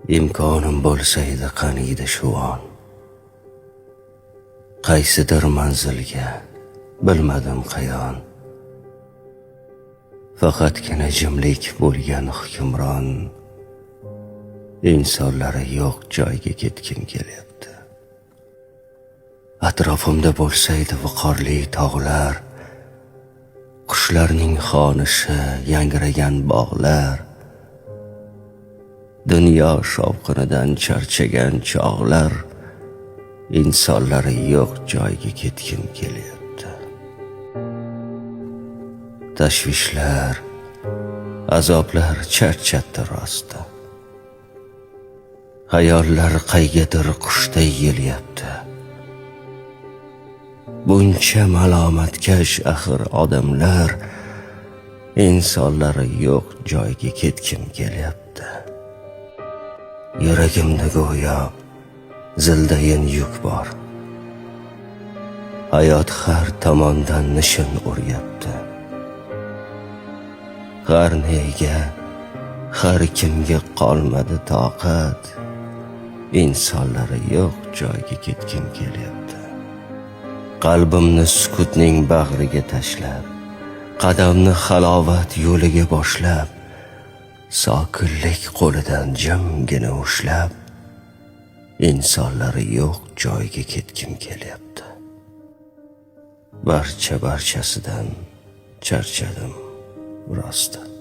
Imkonim bo'lsaydi qaniydi shu on. Qaysidir manzilga, bilmadim qayon. Faqatgina jimlik bo'lgan hukmron, insonlari yo'q joyga ketgim kelyapti. Atrofimda bo'lsaydi viqorli tog'lar, qushlarning xonishi, yangragan bog'lar, dunyo shovqinidan charchagan chog'lar, insonlari yo'q joyga ketgim kelyapti. Tashvishlar, azoblar charchatdi rosti. Hayollar qaygadir qushday yelyapti. Buncha malomatkash axir odamlar, insonlari yo'q joyga ketgim kelyapti. Yuragimda go'yo zildayin yuk bor. Hayot har tomondan nishin uryapti. Har nega, har kimga qolmadi toqat, insonlari yo'q joyga ketgim kelyapti. Qalbimni sukutning bag'riga tashlab, qadamni halovat yo'liga boshlab, sokinlik qo'lidan jimgina ushlab, insonlari yo'q joyga ketgim kelyapti. Barcha barchasidan charchadim rosti.